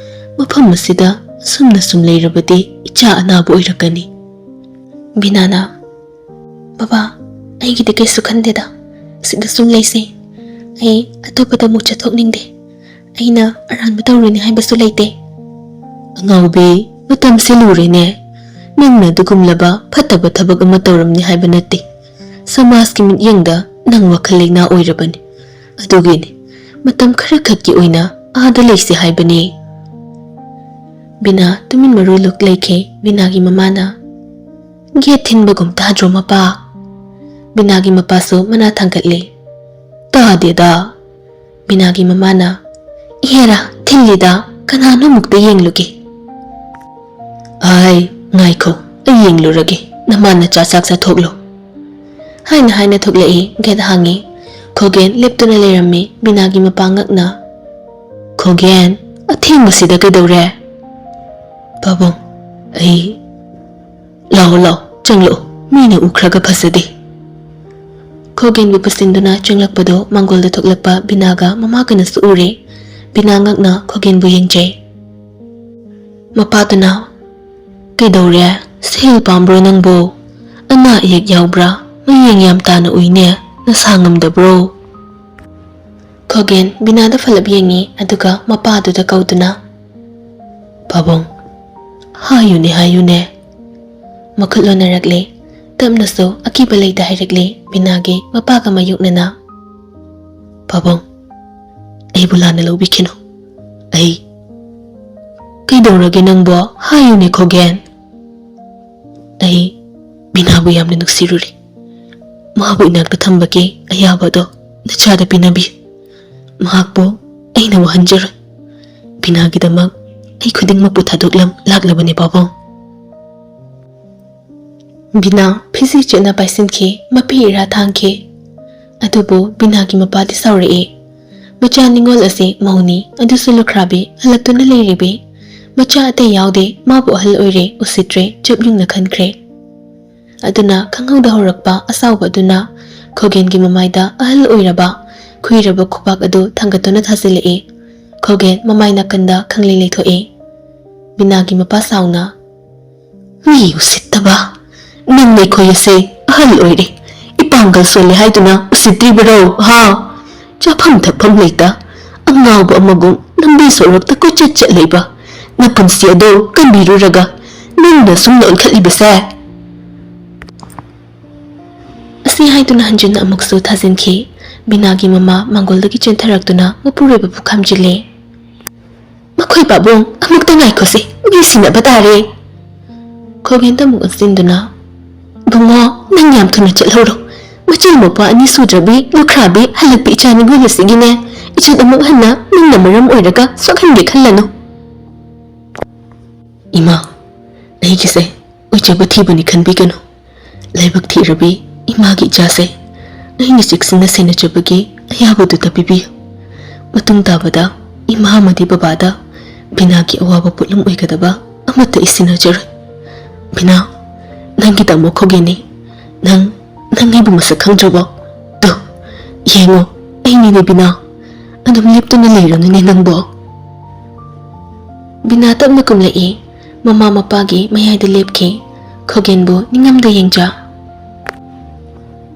ꯃꯐꯝ ꯑꯁꯤꯗ ꯑꯁꯨꯝꯅ ꯁꯨꯝ ꯂꯩꯔꯕꯗꯤ ꯏꯆꯥ ꯑꯅꯥꯕ ꯑꯣꯏꯔꯛꯀꯅꯤ꯫" ꯕꯤꯅꯥꯅ, "ꯕꯕꯥ, ꯑꯩꯒꯤꯗꯤ ꯀꯩꯁꯨ ꯈꯟꯗꯦꯗ꯫ ꯁꯤꯗ ꯁꯨꯝ ꯂꯩꯁꯦ꯫ ꯑꯩ ꯑꯇꯣꯞꯄꯗ ꯑꯃꯨꯛ ꯆꯠꯊꯣꯛꯅꯤꯡꯗꯦ꯫ ꯑꯩꯅ ꯑꯔꯥꯟꯕ ꯇꯧꯔꯨꯅꯤ ꯍꯥꯏꯕꯁꯨ ꯂꯩꯇꯦ꯫" "ꯑꯉꯥꯎꯕꯤ, ꯃꯇꯝꯁꯦ ꯂꯨꯔꯦꯅꯦ꯫ ꯅꯪꯅ ꯑꯗꯨꯒꯨꯝꯂꯕ ꯐꯠꯇꯕ ꯊꯕꯛ ꯑꯃ ꯇꯧꯔꯝꯅꯤ ꯍꯥꯏꯕ ꯅꯠꯇꯦ꯫ ꯁꯃꯥꯖꯀꯤ ꯃꯤꯠꯌꯦꯡꯗ ꯅꯪ ꯋꯥꯈꯜ ꯂꯩꯅꯥ ꯑꯣꯏꯔꯕꯅꯤ꯫ ꯑꯗꯨꯒꯤꯅꯤ ꯃꯇꯝ ꯈꯔꯈꯛꯀꯤ ꯑꯣꯏꯅ ꯑꯥꯗ ꯂꯩꯁꯦ ꯍꯥꯏꯕꯅꯤ꯫" ꯕꯤꯅꯥ ꯇꯨꯃꯤꯟ ꯃꯔꯨ ꯂꯨꯛ ꯂꯩꯈꯤ꯫ ꯕꯤꯅꯥꯒꯤ ꯃꯃꯥꯅ, "ꯒꯦꯠ ꯊꯤꯟꯕꯒꯨꯝ ꯇꯥꯗ꯭ꯔꯣ, ꯃꯄꯥ?" ꯕꯤꯅꯥꯒꯤ ꯃꯄꯥꯁꯨ ꯃꯅꯥ ꯊꯥꯡꯒꯠꯂꯤ꯫ "ꯇꯥꯗꯦꯗ꯫" ꯕꯤꯅꯥꯒꯤ ꯃꯃꯥꯅ, "ꯏꯍꯦꯔꯥ, ꯊꯤꯜꯂꯤꯗ, ꯀꯅꯥꯅꯣ ꯑꯃꯨꯛꯇ ꯌꯦꯡꯂꯨꯒꯦ꯫" "ꯑꯥꯏ, ꯉꯥꯏꯈꯣ, ꯑꯩ ꯌꯦꯡꯂꯨꯔꯒꯦ, ꯅꯃꯥ ꯅꯆꯥ ꯆꯥꯛ ꯆꯥꯊꯣꯛꯂꯣ꯫" ꯍꯥꯏꯅ ꯍꯥꯏꯅ ꯊꯣꯛꯂꯛꯏ꯫ ꯒꯦꯠ ꯍꯥꯡꯉꯤ꯫ ꯈꯣꯒꯦꯟ ꯂꯦꯞꯇꯨꯅ ꯂꯩꯔꯝꯃꯤ꯫ ꯕꯤꯅꯥꯒꯤ ꯃꯄꯥ ꯉꯛꯅ, "ꯈꯣꯒꯦꯟ, ꯑꯊꯦꯡꯕꯁꯤꯗ ꯀꯩꯗꯧꯔꯦ?" "ꯄꯥꯕꯨꯡ, ꯑꯩ..." "ꯂꯥꯛꯑꯣ, ꯂꯥꯛꯑꯣ, ꯆꯪꯂꯛꯑꯣ, ꯃꯤꯅ ꯎꯈ꯭ꯔꯒ ꯐꯖꯗꯦ꯫" ꯈꯣꯒꯦꯟꯕꯨ ꯄꯨꯁꯤꯟꯗꯨꯅ ꯆꯪꯂꯛꯄꯗꯣ ꯃꯥꯡꯒꯣꯜꯗ ꯊꯣꯛꯂꯛꯄ ꯕꯤꯅꯥꯒ ꯃꯃꯥꯒꯅꯁꯨ ꯎꯔꯦ꯫ ꯕꯤꯅꯥ ꯉꯛꯅ ꯈꯣꯒꯦꯟꯕꯨ ꯌꯦꯡꯖꯩ꯫ ꯃꯄꯥꯗꯨꯅ, "ꯀꯩꯗꯧꯔꯦ? ꯁꯦꯜ ꯄꯥꯝꯕ꯭ꯔꯣ ꯅꯪꯕꯨ? ꯑꯅꯥ ꯑꯌꯦꯛ ꯌꯥꯎꯕ꯭ꯔꯥ? ꯃꯌꯦꯡ ꯌꯥꯝ ꯇꯥꯅ ꯎꯏꯅꯦ, ꯅꯁꯥ ꯉꯝꯗꯕ꯭ꯔꯣ?" ꯈꯣꯒꯦꯟ ꯕꯤꯅꯥꯗ ꯐꯂꯞ ꯌꯦꯡꯉꯤ, ꯑꯗꯨꯒ ꯃꯄꯥꯗꯨꯗ ꯀꯧꯗꯨꯅ, "ꯄꯥꯕꯨꯡ, ꯍꯥꯏꯌꯨꯅꯦ, ꯍꯥꯏꯌꯨꯅꯦ꯫" ꯃꯈꯨꯠ ꯂꯣꯟꯅꯔꯛꯂꯦ꯫ ꯇꯞꯅꯁꯨ ꯑꯀꯤꯕ ꯂꯩꯇ ꯍꯥꯏꯔꯛꯂꯦ ꯕꯤꯅꯥꯒꯤ ꯃꯄꯥꯒ ꯃꯥꯌꯣꯛꯅꯅ, "ꯄꯥꯕꯨꯡ, ꯑꯩꯕꯨ ꯂꯥꯟꯅ ꯂꯧꯕꯤꯈꯤꯅꯨ꯫ ꯑꯩ..." "ꯀꯩꯗꯧꯔꯒꯦ ꯅꯪꯕꯣ? ꯍꯥꯏꯌꯨꯅꯦ, ꯈꯣꯒꯦꯟ꯫" "ꯑꯩ ꯕꯤꯅꯥꯕꯨ ꯌꯥꯝꯅ ꯅꯨꯡꯁꯤꯔꯨꯔꯦ꯫ ꯃꯍꯥꯛꯄꯨ ꯏꯅꯥꯛꯇ ꯊꯝꯕꯒꯤ ꯑꯌꯥꯕ ꯑꯗꯣ ꯅꯆꯥꯗ ꯄꯤꯅꯕꯤꯌꯨ꯫ ꯃꯍꯥꯛꯄꯨ ꯑꯩꯅ ꯋꯥꯍꯟꯖꯔꯣꯏ꯫ ꯕꯤꯅꯥꯒꯤꯗꯃꯛ ꯑꯩ ꯈꯨꯗꯤꯡꯃꯛꯄꯨ ꯊꯥꯗꯣꯛꯂꯝ ꯂꯥꯛꯂꯕꯅꯤ, ꯄꯥꯕꯨꯡ꯫" ꯕꯤꯅꯥ ꯐꯤꯖꯤ ꯆꯦꯠꯅ ꯄꯥꯏꯁꯤꯟꯈꯤ, ꯃꯄꯤ ꯏꯔꯥ ꯊꯥꯡꯈꯤ꯫ ꯑꯗꯨꯕꯨ ꯕꯤꯅꯥꯒꯤ ꯃꯄꯥꯗꯤ ꯁꯥꯎꯔꯛꯏ꯫ ꯃꯆꯥ ꯅꯤꯉꯣꯜ ꯑꯁꯤ ꯃꯧꯅꯤ, ꯑꯗꯨꯁꯨ ꯂꯨꯈ꯭ꯔꯥꯕꯤ, ꯍꯜꯂꯛꯇꯨꯅ ꯂꯩꯔꯤꯕꯤ꯫ ꯃꯆꯥ ꯑꯇꯩ ꯌꯥꯎꯗꯦ, ꯃꯥꯕꯨ ꯑꯍꯜ ꯑꯣꯏꯔꯦ, ꯎꯁꯤꯠꯇ꯭ꯔꯦ, ꯆꯞ ꯌꯨꯡꯅ ꯈꯟꯈ꯭ꯔꯦ꯫ ꯑꯗꯨꯅ ꯈꯪꯍꯧꯗ ꯍꯧꯔꯛꯄ ꯑꯁꯥꯎꯕ ꯑꯗꯨꯅ ꯈꯣꯒꯦꯟꯒꯤ ꯃꯃꯥꯏꯗ ꯑꯍꯜ ꯑꯣꯏꯔꯕ, ꯈꯨꯏꯔꯕ ꯈꯨꯕꯥꯛ ꯑꯗꯨ ꯊꯥꯡꯒꯠꯇꯨꯅ ꯊꯥꯖꯤꯜꯂꯛꯏ꯫ ꯈꯣꯒꯦꯟ ꯃꯃꯥꯏ ꯅꯥꯀꯟꯗ ꯈꯪꯂꯩ ꯂꯩꯊꯣꯛꯏ꯫ ꯕꯤꯅꯥꯒꯤ ꯃꯄꯥ ꯁꯥꯎꯅ, "ꯃꯤ ꯎꯁꯤꯠꯇꯕ! ꯅꯪ ꯑꯩꯈꯣꯏ ꯑꯁꯦ ꯑꯍꯜ ꯑꯣꯏꯔꯦ, ꯏꯄꯥꯡꯒꯜ ꯁꯣꯜꯂꯦ ꯍꯥꯏꯗꯨꯅ ꯎꯁꯤꯠꯇ꯭ꯔꯤꯕꯔꯣ, ꯍꯥ? ꯆꯥꯐꯝ ꯊꯛꯐꯝ ꯂꯩꯇ, ꯑꯉꯥꯎꯕ ꯑꯃꯒꯨꯝ ꯂꯝꯕꯤ ꯁꯣꯔꯣꯛꯇ ꯀꯣꯏꯆꯠ ꯆꯠꯂꯤꯕ ꯅꯄꯨꯟꯁꯤ ꯑꯗꯣ ꯀꯟꯕꯤꯔꯨꯔꯒ ꯅꯪꯅ ꯁꯨꯝ ꯑꯣꯟꯈꯠꯂꯤꯕꯁꯦ?" ꯑꯁꯤ ꯍꯥꯏꯗꯨꯅ ꯍꯟꯖꯤꯟꯅ ꯑꯃꯨꯛꯁꯨ ꯊꯥꯖꯤꯟꯈꯤ꯫ ꯕꯤꯅꯥꯒꯤ ꯃꯃꯥ ꯃꯥꯡꯒꯣꯜꯗꯒꯤ ꯆꯦꯟꯊꯔꯛꯇꯨꯅ ꯃꯄꯨꯔꯣꯏꯕꯕꯨ ꯈꯥꯝꯖꯤꯜꯂꯦ꯫ "ꯃꯈꯣꯏ ꯄꯥꯕꯨꯡ, ꯑꯃꯨꯛꯇ ꯉꯥꯏꯈꯣꯁꯦ, ꯅꯨꯡꯁꯤꯅꯕ ꯇꯥꯔꯦ꯫ ꯈꯣꯒꯦꯟꯗ ꯑꯃꯨꯛ ꯑꯣꯟꯁꯤꯟꯗꯨꯅ, "ꯏꯕꯨꯡꯉꯣ, ꯅꯪ ꯌꯥꯝ ꯊꯨꯅ ꯆꯠꯍꯧꯔꯣ꯫ ꯃꯆꯤꯟ ꯃꯧꯄ꯭ꯋꯥ ꯑꯅꯤ ꯁꯨꯗ꯭ꯔꯕꯤ ꯂꯨꯈ꯭ꯔꯥꯕꯤ ꯍꯜꯂꯛꯄꯤ ꯏꯆꯥ ꯅꯤꯉꯣꯜ ꯑꯁꯤꯒꯤꯅꯦ ꯏꯖꯠ ꯑꯃꯨꯛ ꯍꯟꯅ ꯅꯪꯅ ꯃꯔꯝ ꯑꯣꯏꯔꯒ ꯁꯣꯛꯍꯟꯒꯦ ꯈꯜꯂꯅꯨ꯫" "ꯏꯃꯥ, ꯑꯩꯒꯤꯁꯦ ꯑꯣꯏꯖꯕ ꯊꯤꯕꯅꯤ ꯈꯟꯕꯤꯒꯅꯨ꯫ ꯂꯥꯏꯕꯛ ꯊꯤꯔꯕꯤ ꯏꯃꯥꯒꯤ ꯏꯆꯥꯁꯦ ꯑꯩꯅ ꯆꯦꯛꯁꯤꯟꯅ ꯁꯦꯟꯅꯖꯕꯒꯤ ꯑꯌꯥꯕꯗꯨꯗ ꯄꯤꯕꯤꯌꯨ꯫ ꯃꯇꯨꯡ ꯇꯥꯕꯗ ꯏꯃꯥ ꯑꯃꯗꯤ ꯕꯕꯥꯗ ꯕꯤꯅꯥꯒꯤ ꯑꯋꯥꯕ ꯄꯣꯠꯂꯨꯝ ꯑꯣꯏꯒꯗꯕ ꯑꯃꯠꯇ ꯑꯩ ꯁꯤꯟꯅꯖꯔꯣꯏ꯫ ꯕꯤꯅꯥ, ꯅꯪꯒꯤ ꯇꯥꯃꯣ ꯈꯣꯒꯦꯟꯅꯤ꯫ ꯅꯪ, ꯅꯪ ꯑꯩꯕꯨ ꯃꯁꯛ ꯈꯪꯗ꯭ꯔꯕꯣ? ꯇꯨ, ꯌꯦꯡꯉꯣ, ꯑꯩꯅꯤꯅꯦ ꯕꯤꯅꯥ꯫ ꯑꯗꯨꯝ ꯂꯦꯞꯇꯨꯅ ꯂꯩꯔꯅꯨꯅꯦ ꯅꯪꯕꯣ꯫" ꯕꯤꯅꯥ ꯇꯞꯅ ꯀꯨꯝꯂꯛꯏ꯫ ꯃꯃꯥ ꯃꯄꯥꯒꯤ ꯃꯌꯥꯏꯗ ꯂꯦꯞꯈꯤ꯫ ꯈꯣꯒꯦꯟꯕꯨ ꯅꯤꯡꯉꯝꯗ ꯌꯦꯡꯖ꯫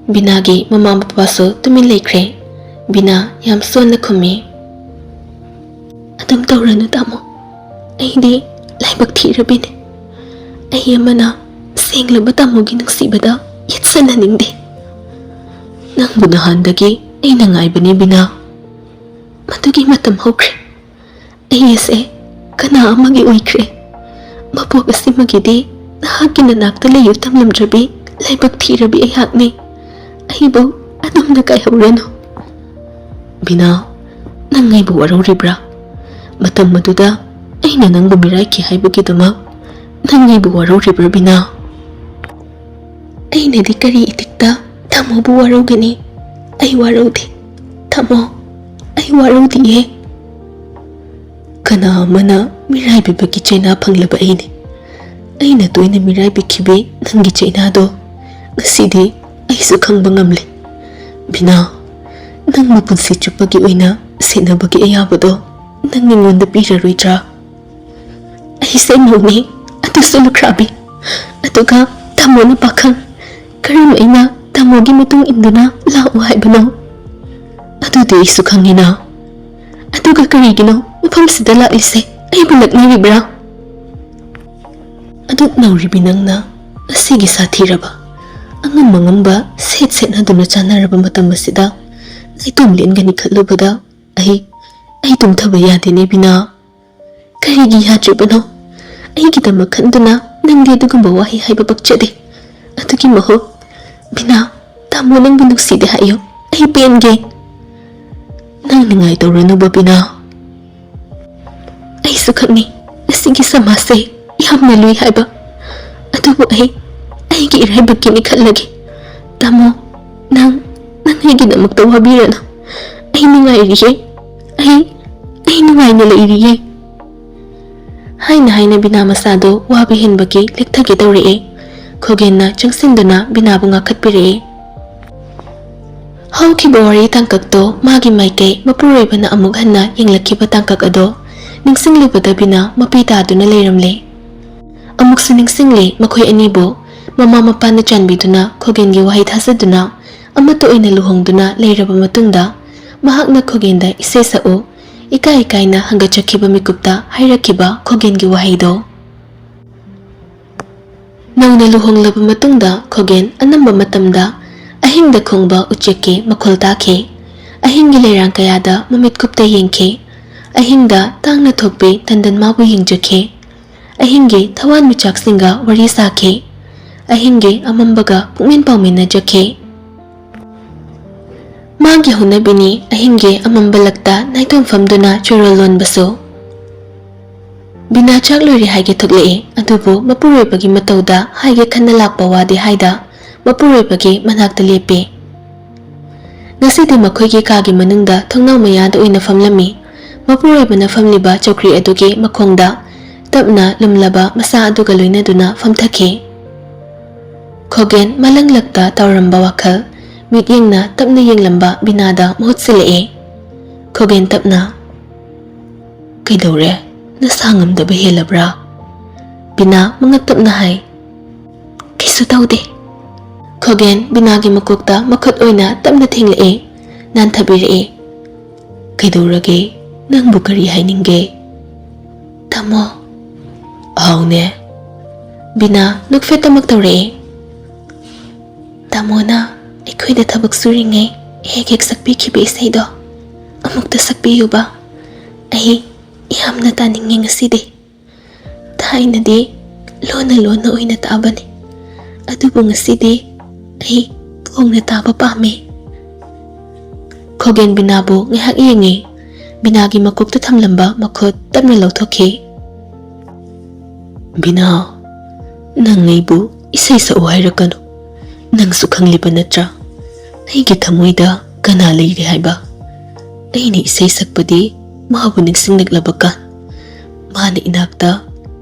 ꯕꯤꯅꯥꯒꯤ ꯃꯃꯥ ꯃꯄꯥꯁꯨ ꯇꯨꯃꯤꯟ ꯂꯩꯈ꯭ꯔꯦ꯫ ꯕꯤꯅꯥ ꯌꯥꯝ ꯁꯣꯟꯅ ꯈꯨꯝꯃꯤ, "ꯑꯗꯨꯝ ꯇꯧꯔꯅꯨ ꯇꯥꯃꯣ꯫ ꯑꯩꯗꯤ ꯂꯥꯏꯕꯛ ꯊꯤꯔꯕꯤꯅꯦ꯫ ꯑꯩ ꯑꯃꯅ ꯁꯦꯡꯂꯕ ꯇꯥꯃꯣꯒꯤ ꯅꯨꯡꯁꯤꯕꯗ ꯌꯦꯠꯁꯟꯅꯅꯤꯡꯗꯦ꯫ ꯅꯪꯕꯨ ꯅꯍꯥꯟꯗꯒꯤ ꯑꯩꯅ ꯉꯥꯏꯕꯅꯤ ꯕꯤꯅꯥ꯫ ꯃꯗꯨꯒꯤ ꯃꯇꯝ ꯍꯧꯈ꯭ꯔꯦ꯫ ꯑꯩ ꯑꯁꯦ ꯀꯅꯥ ꯑꯃꯒꯤ ꯑꯣꯏꯈ꯭ꯔꯦ꯫ ꯃꯄꯣꯛ ꯑꯁꯤꯃꯒꯤꯗꯤ ꯅꯍꯥꯛꯀꯤ ꯅꯅꯥꯛꯇ ꯂꯩꯌꯨ ꯇꯝꯂꯝꯗ꯭ꯔꯕꯤ ꯂꯥꯏꯕꯛ ꯊꯤꯔꯕꯤ ꯑꯩꯍꯥꯛꯅꯤ꯫ ꯑꯩꯕꯨ ꯑꯗꯨꯝꯅ ꯀꯥꯏꯍꯧꯔꯅꯨ꯫" "ꯕꯤꯅꯥ, ꯅꯪ ꯑꯩꯕꯨ ꯋꯥꯔꯧꯔꯤꯕ꯭ꯔꯥ? ꯃꯇꯝ ꯑꯗꯨꯗ ꯑꯩꯅ ꯅꯪꯕꯨ ꯃꯤꯔꯥꯏꯈꯤ ꯍꯥꯏꯕꯒꯤꯗꯃꯛ ꯅꯪ ꯑꯩꯕꯨ ꯋꯥꯔꯧꯔꯤꯕ꯭ꯔꯥ ꯕꯤꯅꯥ?" "ꯑꯩꯅꯗꯤ ꯀꯔꯤ ꯏꯊꯤꯛꯇ ꯇꯥꯃꯣꯕꯨ ꯋꯥꯔꯧꯒꯅꯤ? ꯑꯩ ꯋꯥꯔꯧꯗꯦ꯫ ꯇꯥꯃꯣ, ꯑꯩ ꯋꯥꯔꯧꯗꯤꯌꯦ꯫" "ꯀꯅꯥ ꯑꯃꯅ ꯃꯤꯔꯥꯏꯕꯤꯕꯒꯤ ꯆꯩꯅꯥ ꯐꯪꯂꯕ ꯑꯩꯅꯤ꯫ ꯑꯩꯅ ꯇꯣꯏꯅ ꯃꯤꯔꯥꯏꯕꯤꯈꯤꯕꯤ ꯅꯪꯒꯤ ꯆꯩꯅꯥꯗꯣ ꯉꯁꯤꯗꯤ ꯑꯩꯁꯨ ꯈꯪꯕ ꯉꯝꯂꯦ꯫ ꯕꯤꯅꯥ, ꯅꯪꯕꯨ ꯄꯨꯟꯁꯤ ꯆꯨꯞꯄꯒꯤ ꯑꯣꯏꯅ ꯁꯦꯟꯅꯕꯒꯤ ꯑꯌꯥꯕꯗꯣ ꯅꯪ ꯑꯩꯉꯣꯟꯗ ꯄꯤꯔꯔꯣꯏꯗ꯭ꯔꯥ?" "ꯑꯩꯁꯦ ꯃꯧꯅꯦ, ꯑꯗꯨꯁꯨ ꯂꯨꯈ꯭ꯔꯥꯕꯤ꯫ ꯑꯗꯨꯒ ꯇꯥꯃꯣꯅ ꯄꯥꯈꯪ꯫ ꯀꯔꯝ ꯑꯩꯅ ꯇꯥꯃꯣꯒꯤ ꯃꯇꯨꯡ ꯏꯟꯗꯨꯅ ꯂꯥꯛꯎ ꯍꯥꯏꯕꯅꯣ?" "ꯑꯗꯨꯗꯤ ꯑꯩꯁꯨ ꯈꯪꯉꯤꯅ꯫ ꯑꯗꯨꯒ ꯀꯔꯤꯒꯤꯅꯣ ꯃꯐꯝꯁꯤꯗ ꯂꯥꯛꯂꯤꯁꯦ? ꯑꯩꯕꯨ ꯂꯛꯅꯔꯤꯕ꯭ꯔꯥ?" "ꯑꯗꯨꯛ ꯅꯧꯔꯤꯕꯤ ꯅꯪꯅ ꯑꯁꯤꯒꯤ ꯁꯥꯊꯤꯔꯕ, ꯑꯉꯝ ꯑꯉꯝꯕ ꯁꯦꯠ ꯁꯦꯠꯅꯗꯨꯅ ꯆꯥꯟꯅꯔꯕ ꯃꯇꯝ ꯑꯁꯤꯗ ꯅꯥꯏꯇꯣꯝ ꯂꯦꯟꯒꯅꯤ ꯈꯜꯂꯨꯕꯗ ꯑꯩ, ꯑꯩ ꯇꯨꯝꯊꯕ ꯌꯥꯗꯦꯅꯦ ꯕꯤꯅꯥ꯫ ꯀꯔꯤꯒꯤ ꯌꯥꯗ꯭ꯔꯤꯕꯅꯣ? ꯑꯩꯒꯤꯗꯃꯛ ꯈꯟꯗꯨꯅ ꯅꯪꯗꯤ ꯑꯗꯨꯒꯨꯝꯕ ꯋꯥꯍꯩ ꯍꯥꯏꯕ ꯄꯛꯆꯗꯦ꯫ ꯑꯗꯨꯒꯤ ꯃꯍꯨꯠ, ꯕꯤꯅꯥ, ꯇꯥꯃꯣ ꯅꯪꯕꯨ ꯅꯨꯡꯁꯤꯗꯦ ꯍꯥꯏꯌꯨ꯫ ꯑꯩ ꯄꯦꯟꯒꯦ꯫ ꯅꯪ ꯅꯤꯡꯉꯥꯏ ꯇꯧꯔꯅꯨ, ꯕꯕꯤꯅꯥ꯫ ꯑꯩꯁꯨ ꯈꯪꯏ, ꯑꯁꯤꯒꯤ ꯁꯃꯥꯖꯁꯦ ꯌꯥꯝꯅ ꯂꯨꯏ ꯍꯥꯏꯕ꯫ ꯑꯗꯨꯕꯨ ꯑꯩ ꯑꯩꯒꯤ ꯏꯔꯥꯏꯕꯛꯀꯤꯅꯤ ꯈꯜꯂꯒꯦ꯫ ꯇꯥꯃꯣ, ꯅꯪ, ꯅꯪ ꯑꯩꯒꯤꯗꯃꯛꯇ ꯋꯥꯕꯤꯔꯅꯨ꯫ ꯑꯩ ꯅꯨꯡꯉꯥꯏꯔꯤꯌꯦ꯫ ꯑꯩ, ꯑꯩ ꯅꯨꯡꯉꯥꯏꯅ ꯂꯩꯔꯤꯌꯦ꯫ ꯍꯥꯏꯅ ꯍꯥꯏꯅ ꯕꯤꯅꯥ ꯃꯁꯥꯗꯣ ꯋꯥꯕ ꯍꯦꯟꯕꯒꯤ ꯂꯦꯛꯊꯒꯦ ꯇꯧꯔꯛꯑꯦ꯫ ꯈꯣꯒꯦꯟꯅ ꯆꯪꯁꯤꯟꯗꯨꯅ ꯕꯤꯅꯥꯕꯨ ꯉꯥꯛꯈꯠꯄꯤꯔꯛꯑꯦ꯫ ꯍꯧꯈꯤꯕ ꯋꯥꯔꯤ ꯇꯥꯡꯀꯛꯇꯣ ꯃꯥꯒꯤ ꯃꯥꯏꯀꯩ ꯃꯄꯨꯔꯣꯏꯕꯅ ꯑꯃꯨꯛ ꯍꯟꯅ ꯌꯦꯡꯂꯛꯈꯤꯕ ꯇꯥꯡꯀꯛ ꯑꯗꯣ ꯅꯤꯡꯁꯤꯡꯂꯨꯕꯗ ꯕꯤꯅꯥ ꯃꯄꯤ ꯇꯥꯗꯨꯅ ꯂꯩꯔꯝꯂꯦ꯫ ꯑꯃꯨꯛꯁꯨ ꯅꯤꯡꯁꯤꯡꯂꯦ ꯃꯈꯣꯏ ꯑꯅꯤꯕꯨ ꯃꯃꯥ ꯃꯄꯥꯅ ꯆꯥꯟꯕꯤꯗꯨꯅ ꯈꯣꯒꯦꯟꯒꯤ ꯋꯥꯍꯩ ꯊꯥꯖꯗꯨꯅ ꯑꯃꯠꯇ ꯑꯣꯏꯅ ꯂꯨꯍꯣꯡꯗꯨꯅ ꯂꯩꯔꯕ ꯃꯇꯨꯡꯗ ꯃꯍꯥꯛꯅ ꯈꯣꯒꯦꯟꯗ ꯏꯁꯩ ꯁꯛꯎ, ꯏꯀꯥꯏ ꯏꯀꯥꯏꯅ ꯍꯪꯒꯠꯆꯈꯤꯕ ꯃꯤꯀꯨꯞꯇ ꯍꯥꯏꯔꯛꯈꯤꯕ ꯈꯣꯒꯦꯟꯒꯤ ꯋꯥꯍꯩꯗꯣ꯫ ꯅꯧꯅ ꯂꯨꯍꯣꯡꯂꯕ ꯃꯇꯨꯡꯗ ꯈꯣꯒꯦꯟ ꯑꯅꯝꯕ ꯃꯇꯝꯗ ꯑꯍꯤꯡꯗ ꯈꯣꯡꯕ ꯎꯆꯦꯛꯀꯤ ꯃꯈꯣꯜ ꯇꯥꯈꯤ꯫ ꯑꯍꯤꯡꯒꯤ ꯂꯩꯔꯥꯡ ꯀꯌꯥꯗ ꯃꯃꯤꯠ ꯀꯨꯞꯇ ꯌꯦꯡꯈꯤ꯫ ꯑꯍꯤꯡꯗ ꯇꯥꯡꯅ ꯊꯣꯛꯄꯤ ꯇꯟꯗꯟ ꯃꯥꯕꯨ ꯌꯦꯡꯖꯈꯤ꯫ ꯑꯍꯤꯡꯒꯤ ꯊꯋꯥꯟꯃꯤꯆꯥꯛꯁꯤꯡꯒ ꯋꯥꯔꯤ ꯁꯥꯈꯤ꯫ ꯑꯍꯤꯡꯒꯤ ꯑꯃꯝꯕꯒ ꯄꯨꯛꯃꯦꯟ ꯄꯥꯎꯃꯤꯟꯅꯖꯈꯤ꯫ ꯃꯥꯒꯤ ꯍꯧꯅꯕꯤꯅꯤ ꯑꯍꯤꯡꯒꯤ ꯑꯃꯝꯕ ꯂꯛꯇ ꯅꯥꯏꯇꯣꯝ ꯐꯝꯗꯨꯅ ꯆꯣꯔꯣꯜ ꯂꯣꯟꯕꯁꯨ꯫ ꯕꯤꯅꯥ ꯆꯥꯛ ꯂꯣꯏꯔꯦ ꯍꯥꯏꯒꯦ ꯊꯣꯛꯂꯛꯏ, ꯑꯗꯨꯕꯨ ꯃꯄꯨꯔꯣꯏꯕꯒꯤ ꯃꯇꯧꯗ ꯍꯥꯏꯒꯦ ꯈꯟꯅ ꯂꯥꯛꯄ ꯋꯥꯗꯤ ꯍꯥꯏꯗ ꯃꯄꯨꯔꯣꯏꯕꯒꯤ ꯃꯅꯥꯛꯇ ꯂꯦꯞꯄꯤ꯫ ꯉꯁꯤꯗꯤ ꯃꯈꯣꯏꯒꯤ ꯀꯥꯒꯤ ꯃꯅꯨꯡꯗ ꯊꯣꯡꯅꯥꯎ ꯃꯌꯥꯗ ꯑꯣꯏꯅ ꯐꯝꯂꯝꯃꯤ꯫ ꯃꯄꯨꯔꯣꯏꯕꯅ ꯐꯝꯂꯤꯕ ꯆꯧꯀ꯭ꯔꯤ ꯑꯗꯨꯒꯤ ꯃꯈꯣꯡꯗ ꯇꯞꯅ ꯂꯨꯝꯂꯕ ꯃꯁꯥ ꯑꯗꯨꯒ ꯂꯣꯏꯅꯗꯨꯅ ꯐꯝꯊꯈꯤ꯫ ꯈꯣꯒꯦꯟ ꯃꯂꯪꯂꯛꯇ ꯇꯧꯔꯝꯕ ꯋꯥꯈꯜ ꯃꯤꯠꯌꯦꯡꯅ ꯇꯞꯅ ꯌꯦꯡꯂꯝꯕ ꯕꯤꯅꯥꯗ ꯃꯍꯨꯠ ꯁꯤꯜꯂꯛꯑꯦ꯫ ꯈꯣꯒꯦꯟ ꯇꯞꯅ, "ꯀꯩꯗꯧꯔꯦ? ꯅꯁꯥ ꯉꯝꯗꯕ ꯍꯦꯜꯂꯕ꯭ꯔꯥ?" ꯕꯤꯅꯥ ꯃꯉꯛ ꯇꯞꯅ ꯍꯥꯏ, "ꯀꯩꯁꯨ ꯇꯧꯗꯦ꯫" ꯈꯣꯒꯦꯟ ꯕꯤꯅꯥꯒꯤ ꯃꯀꯣꯛꯇ ꯃꯈꯨꯠ ꯑꯣꯏꯅ ꯇꯞꯅ ꯊꯦꯡꯂꯛꯑꯦ, ꯅꯥꯟꯊꯕꯤꯔꯛꯑꯦ꯫ "ꯀꯩꯗꯧꯔꯒꯦ? ꯅꯪꯕꯨ ꯀꯔꯤ ꯍꯥꯏꯅꯤꯡꯒꯦ?" "ꯇꯥꯃꯣ꯫" "ꯑꯍꯥꯎꯅꯦ꯫" ꯕꯤꯅꯥ ꯅꯣꯛꯐꯦꯠꯇꯃꯛ ꯇꯧꯔꯛꯑꯦ꯫ "ꯇꯥꯃꯣꯅ ꯑꯩꯈꯣꯏꯗ ꯊꯕꯛ ꯁꯨꯔꯤꯉꯩ ꯍꯦꯛ ꯍꯦꯛ ꯁꯛꯄꯤꯈꯤꯕ ꯏꯁꯩꯗꯣ ꯑꯃꯨꯛꯇ ꯁꯛꯄꯤꯌꯨꯕ꯫ ꯑꯩ ꯌꯥꯝꯅ ꯇꯥꯅꯤꯡꯉꯦ ꯉꯁꯤꯗꯤ꯫" ꯊꯥꯏꯅꯗꯤ ꯂꯣꯟꯅ ꯂꯣꯟꯅ ꯑꯣꯏꯅ ꯇꯥꯕꯅꯤ, ꯑꯗꯨꯕꯨ ꯉꯁꯤꯗꯤ ꯑꯩ ꯐꯣꯡꯅ ꯇꯥꯕ ꯄꯥꯝꯃꯤ꯫ ꯈꯣꯒꯦꯟ ꯕꯤꯅꯥꯕꯨ ꯉꯥꯏꯍꯥꯛ ꯌꯦꯡꯉꯤ꯫ ꯕꯤꯅꯥꯒꯤ ꯃꯀꯣꯛꯇ ꯊꯝꯂꯝꯕ ꯃꯈꯨꯠ ꯇꯞꯅ ꯂꯧꯊꯣꯛꯈꯤ꯫ "ꯕꯤꯅꯥ, ꯅꯪ ꯑꯩꯕꯨ ꯏꯁꯩ ꯁꯛꯎ ꯍꯥꯏꯔꯛꯀꯅꯨ꯫ ꯅꯪꯁꯨ ꯈꯪꯂꯤꯕ ꯅꯠꯇ꯭ꯔꯥ, ꯑꯩꯒꯤ ꯊꯃꯣꯏꯗ ꯀꯅꯥ ꯂꯩꯔꯤ ꯍꯥꯏꯕ? ꯑꯩꯅ ꯏꯁꯩ ꯁꯛꯄꯗꯤ ꯃꯥꯕꯨ ꯅꯤꯡꯁꯤꯡꯂꯛꯂꯕ ꯀꯥꯟ, ꯃꯥꯅ ꯏꯅꯥꯛꯇ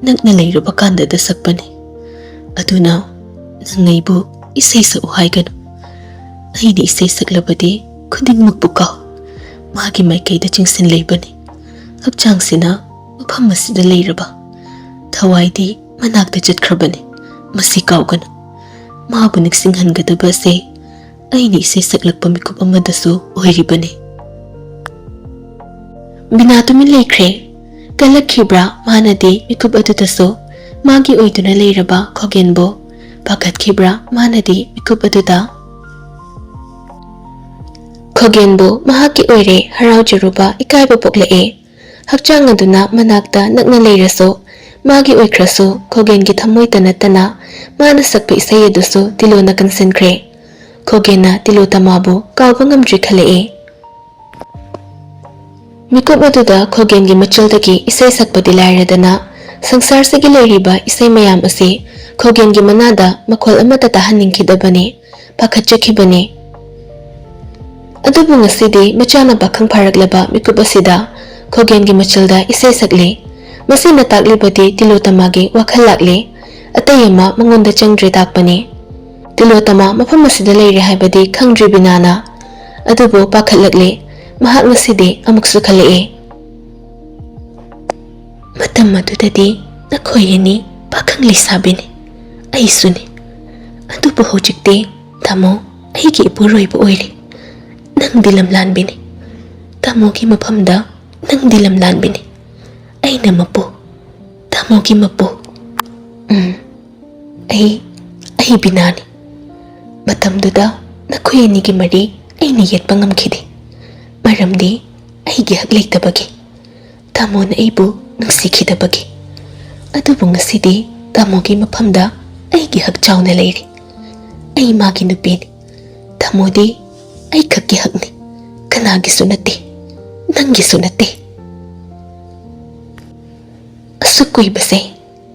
ꯅꯛꯅ ꯂꯩꯔꯕ ꯀꯥꯟꯗꯗ ꯁꯛꯄꯅꯤ꯫ ꯑꯗꯨꯅ ꯅꯪ ꯑꯩꯕꯨ ꯏꯁꯩ ꯁꯛꯎ ꯍꯥꯏꯒꯅꯨ꯫ ꯑꯩꯅ ꯏꯁꯩ ꯁꯛꯂꯕꯗꯤ ꯈꯨꯗꯤꯡꯃꯛꯄꯨ ꯀꯥꯎ꯫ ꯃꯥꯒꯤ ꯃꯥꯏꯀꯩꯗ ꯆꯤꯡꯁꯤꯜ ꯂꯩꯕꯅꯤ꯫ ꯍꯛꯆꯥꯡꯁꯤꯅ ꯃꯐꯝ ꯑꯁꯤꯗ ꯂꯩꯔꯕ, ꯊꯋꯥꯏꯗꯤ ꯃꯅꯥꯛꯇ ꯆꯠꯈ꯭ꯔꯕꯅꯤ꯫ ꯃꯁꯤ ꯀꯥꯎꯒꯅꯨ꯫ ꯃꯥꯕꯨ ꯅꯤꯡꯁꯤꯡꯍꯟꯒꯗꯕ ꯑꯁꯤ ꯑꯩꯅ ꯏꯁꯩ ꯁꯛꯂꯛꯄ ꯃꯤꯀꯨꯞ ꯑꯃꯗꯁꯨ ꯑꯣꯏꯔꯤꯕꯅꯤ꯫" ꯕꯤꯅꯥ ꯇꯨꯃꯤꯟ ꯂꯩꯈ꯭ꯔꯦ꯫ ꯀꯜꯂꯛꯈꯤꯕ꯭ꯔꯥ ꯃꯥꯅꯗꯤ ꯃꯤꯀꯨꯞ ꯑꯗꯨꯗꯁꯨ ꯃꯥꯒꯤ ꯑꯣꯏꯗꯨꯅ ꯂꯩꯔꯕ ꯈꯣꯒꯦꯟꯕꯨ? ꯄꯥꯈꯠꯈꯤꯕ꯭ꯔꯥ ꯃꯥꯅꯗꯤ ꯃꯤꯀꯨꯞ ꯑꯗꯨꯗ? ꯈꯣꯒꯦꯟꯕꯨ ꯃꯍꯥꯛꯀꯤ ꯑꯣꯏꯔꯦ ꯍꯔꯥꯎꯖꯔꯨꯕ ꯏꯀꯥꯏꯕ ꯄꯣꯛꯂꯛꯑꯦ꯫ ꯍꯛꯆꯥꯡ ꯑꯗꯨꯅ ꯃꯅꯥꯛꯇ ꯅꯛꯅ ꯂꯩꯔꯁꯨ, ꯃꯥꯒꯤ ꯑꯣꯏꯈ꯭ꯔꯁꯨ, ꯈꯣꯒꯦꯟꯒꯤ ꯊꯃꯣꯏꯇ ꯅꯠꯇꯅ ꯃꯥꯅ ꯁꯛꯄ ꯏꯁꯩ ꯑꯗꯨꯁꯨ ꯇꯤꯂꯣꯅ ꯀꯟꯁꯤꯟꯈ꯭ꯔꯦ꯫ ꯈꯣꯒꯦꯟꯅ ꯇꯤꯂꯣ ꯇꯃꯥꯕꯨ ꯀꯥꯎꯕ ꯉꯝꯗ꯭ꯔꯤ ꯈꯜꯂꯛꯑꯦ꯫ ꯃꯤꯀꯨꯞ ꯑꯗꯨꯗ ꯈꯣꯒꯦꯟꯒꯤ ꯃꯆꯜꯗꯒꯤ ꯏꯁꯩ ꯁꯛꯄꯗꯤ ꯂꯥꯏꯔꯗꯅ, ꯁꯪꯁꯥꯔꯁꯤꯒꯤ ꯂꯩꯔꯤꯕ ꯏꯁꯩ ꯃꯌꯥꯝ ꯑꯁꯤ ꯈꯣꯒꯦꯟꯒꯤ ꯃꯅꯥꯗ ꯃꯈꯣꯜ ꯑꯃꯠꯇ ꯇꯥꯍꯟꯅꯤꯡꯈꯤꯗꯕꯅꯤ, ꯄꯥꯈꯠꯆꯈꯤꯕꯅꯤ꯫ ꯑꯗꯨꯕꯨ ꯉꯁꯤꯗꯤ ꯃꯆꯥꯅ ꯄꯥꯈꯪ ꯐꯥꯔꯛꯂꯕ ꯃꯤꯀꯨꯞ ꯑꯁꯤꯗ ꯈꯣꯒꯦꯟꯒꯤ ꯃꯆꯜꯗ ꯏꯁꯩ ꯁꯛꯂꯤ꯫ ꯃꯁꯤꯅ ꯇꯥꯛꯂꯤꯕꯗꯤ ꯇꯤꯂꯣꯇꯃꯥꯒꯤ ꯋꯥꯈꯜ ꯂꯥꯛꯂꯤ꯫ ꯑꯇꯩ ꯑꯃ ꯃꯉꯣꯟꯗ ꯆꯪꯗ꯭ꯔꯦ ꯇꯥꯛꯄꯅꯤ꯫ ꯇꯤꯂꯣꯇꯃꯥ ꯃꯐꯝ ꯑꯁꯤꯗ ꯂꯩꯔꯦ ꯍꯥꯏꯕꯗꯤ ꯈꯪꯗ꯭ꯔꯤ ꯕꯤꯅꯥꯅ꯫ ꯑꯗꯨꯕꯨ ꯄꯥꯈꯠꯂꯛꯂꯦ꯫ ꯃꯍꯥꯛ ꯉꯁꯤꯗꯤ ꯑꯃꯨꯛꯁꯨ ꯈꯜꯂꯛꯑꯦ꯫ "ꯃꯇꯝ ꯑꯗꯨꯗꯗꯤ ꯅꯈꯣꯏ ꯑꯅꯤ ꯄꯥꯈꯪ ꯂꯩꯁꯥꯕꯤꯅꯤ, ꯑꯩꯁꯨꯅꯤ꯫ ꯑꯗꯨꯕꯨ ꯍꯧꯖꯤꯛꯇꯤ ꯇꯥꯃꯣ ꯑꯩꯒꯤ ꯏꯄꯨꯔꯣꯏꯕ ꯑꯣꯏꯔꯦ꯫ ꯅꯪꯗꯤ ꯂꯝꯂꯥꯟꯕꯤꯅꯤ꯫ ꯇꯥꯃꯣꯒꯤ ꯃꯐꯝꯗ ꯅꯪꯗꯤ ꯂꯝꯂꯥꯟꯕꯤꯅꯤ꯫ ꯑꯩꯅ ꯃꯄꯨ, ꯇꯥꯃꯣꯒꯤ ꯃꯄꯨ꯫ ꯎꯝ, ꯑꯩ, ꯑꯩ ꯕꯤꯅꯥꯅꯤ꯫ ꯃꯇꯝꯗꯨꯗ ꯅꯈꯣꯏ ꯑꯅꯤꯒꯤ ꯃꯔꯤ ꯑꯩꯅ ꯌꯦꯠꯄ ꯉꯝꯈꯤꯗꯦ, ꯃꯔꯝꯗꯤ ꯑꯩꯒꯤ ꯍꯛ ꯂꯩꯇꯕꯒꯤ, ꯇꯥꯃꯣꯅ ꯑꯩꯕꯨ ꯅꯨꯡꯁꯤꯈꯤꯗꯕꯒꯤ꯫ ꯑꯗꯨꯕꯨ ꯉꯁꯤꯗꯤ ꯇꯥꯃꯣꯒꯤ ꯃꯐꯝꯗ ꯑꯩꯒꯤ ꯍꯛ ꯆꯥꯎꯅ ꯂꯩꯔꯤ꯫ ꯑꯩ ꯃꯥꯒꯤ ꯅꯨꯄꯤꯅꯤ꯫ ꯇꯥꯃꯣꯗꯤ ꯑꯩꯈꯛꯀꯤ ꯍꯛꯅꯤ, ꯀꯅꯥꯒꯤꯁꯨ ꯅꯠꯇꯦ, ꯅꯪꯒꯤꯁꯨ ꯅꯠꯇꯦ꯫ ꯑꯁꯨꯛ ꯀꯨꯏꯕꯁꯦ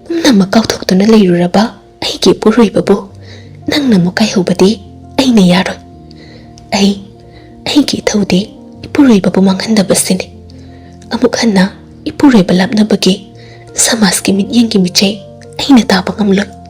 ꯄꯨꯝꯅꯃꯛ ꯀꯥꯎꯊꯣꯛꯇꯨꯅ ꯂꯩꯔꯨꯔꯕ ꯑꯩꯒꯤ ꯏꯄꯨꯔꯣꯏꯕꯕꯨ ꯅꯪꯅ ꯑꯃꯨꯛ ꯀꯥꯏꯍꯧꯕꯗꯤ ꯑꯩꯅ ꯌꯥꯔꯣꯏ꯫ ꯑꯩ ꯑꯩꯒꯤ ꯏꯊꯧꯗꯤ ꯏꯄꯨꯔꯣꯏꯕꯕꯨ ꯃꯥꯡꯍꯟꯗꯕꯁꯤꯅꯤ꯫ ꯑꯃꯨꯛ ꯍꯟꯅ ꯏꯄꯨꯔꯣꯏꯕ ꯂꯥꯞꯅꯕꯒꯤ ꯁꯃꯥꯖꯀꯤ ꯃꯤꯠꯌꯦꯡꯒꯤ ꯃꯤꯆꯩ ꯑꯩꯅ ꯇꯥꯕ ꯉꯝꯂꯣꯏ꯫